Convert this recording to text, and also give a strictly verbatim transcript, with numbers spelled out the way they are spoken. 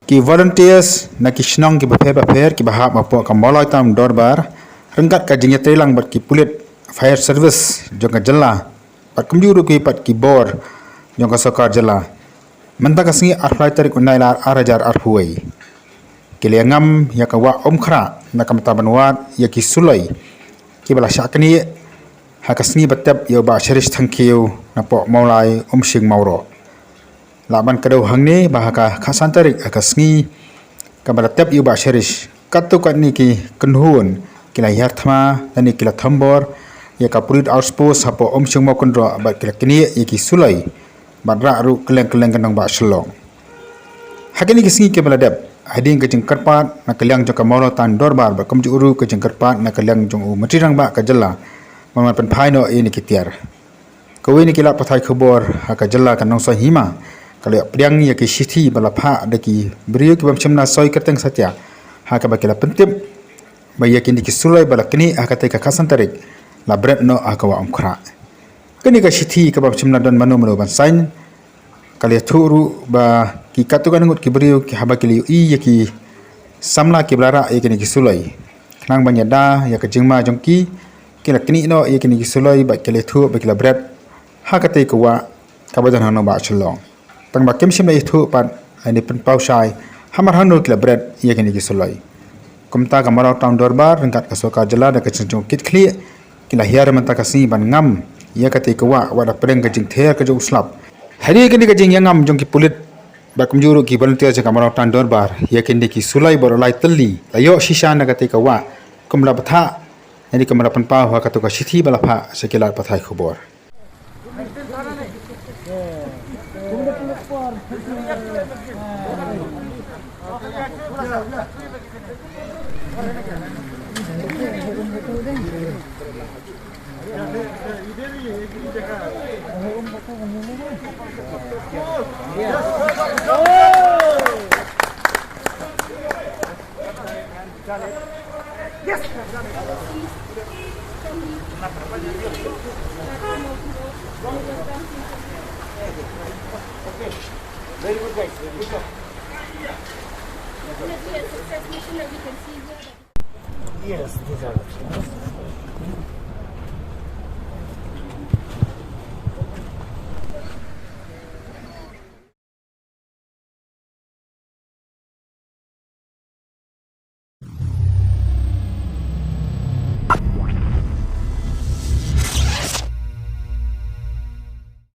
Ki volunteers na ki shnong kiba pher bapher kiba hap hapoh ka Mawlai Town Dorbar ryngkat ka jingïatreilang bad ki pulit, fire service jong ka jylla bad kumjuh ruh ki pat ki bor jong ka sorkar jylla. Mynta ka sngi arphew lai tarik u Nailar ar hajar arphew wei, ki la ngam ïa ka wah Umkhrah na ka bynta ban wad ïa ki suloi kiba la shah knieh ha ka sngi ba tep ïa u Bah Cherish Thangkhiew napoh Mawlai Umshing Mawroh. Lah ban kdew hangne ba ha ka khatsan tarik ha ka sngi kaba la tep ïa u Bah Cherish, katto katne ki kynhun ki la hiar thma lane ki la thombor ïa ka police outpost hapoh Umshing Mawkynroh bad ki la knieh ïa ki suloi bad rah ruh kylleng kylleng ka nongbah Shillong. Ha kine ki sngi kiba la dep, hadien ka jingkyrpad na ka liang jong ka Mawlai Town Dorbar bad kumjuh ruh ka jingkyrpad na ka liang jong u Myntri Rangbah ka jylla ban wan pynphai noh ïa kine ki tiar, kawei na ki lad pathai khubor ha ka jylla ka Nongstoiñ Hima ka la ïoh pdiang ïa ki shithi ba la phah da ki briew ki bym shym la soi kyrteng satia ha kaba ki la pyntip ba ïa kine ki suloi ba la knieh ha katei ka khatsan tarik la bret noh ha ka wah Umkhrah. Kane ka shithi kaba bym shym la don mano mano ban sign ka la ïathuh ruh ba ki katto katne ngut ki briew ki haba ki la ïohi ïa ki samla kiba la rah ïa kine ki suloi, khnang ban ïada ïa ka jingma jong ki, ki la knieh noh ïa kine ki suloi bad ki la ïathuh ba ki la bret ha katei ka wah kaba don ha nongbah Shillong. Tang ba kim shym la ïathuh pat lane pynpaw shai hamar hangno ki la bret ïa kine ki suloi. Kumta ka Mawlai Town Dorbar ryngkat ka sorkar jylla da ka jingjngoh kitkhlieh ki la hiar mynta ka sngi ban ngam ïa katei ka wah wat la pdeng ka jingther ka jong u slap. Hadien kane ka jingïangam jong ki pulit bad kumjuh ruh ki volunteer jong ka Mawlai Town Dorbar ïa kine ki suloi ba la lai tylli la ïoh shisha na katei ka wah, kumba la bthah lane kumba la pynpaw ha katei ka shithi ba la phah sha ki lad pathai khubor. Very good, guys. Good job. Definitely a success mission, as you can see here. Yes, these are the things.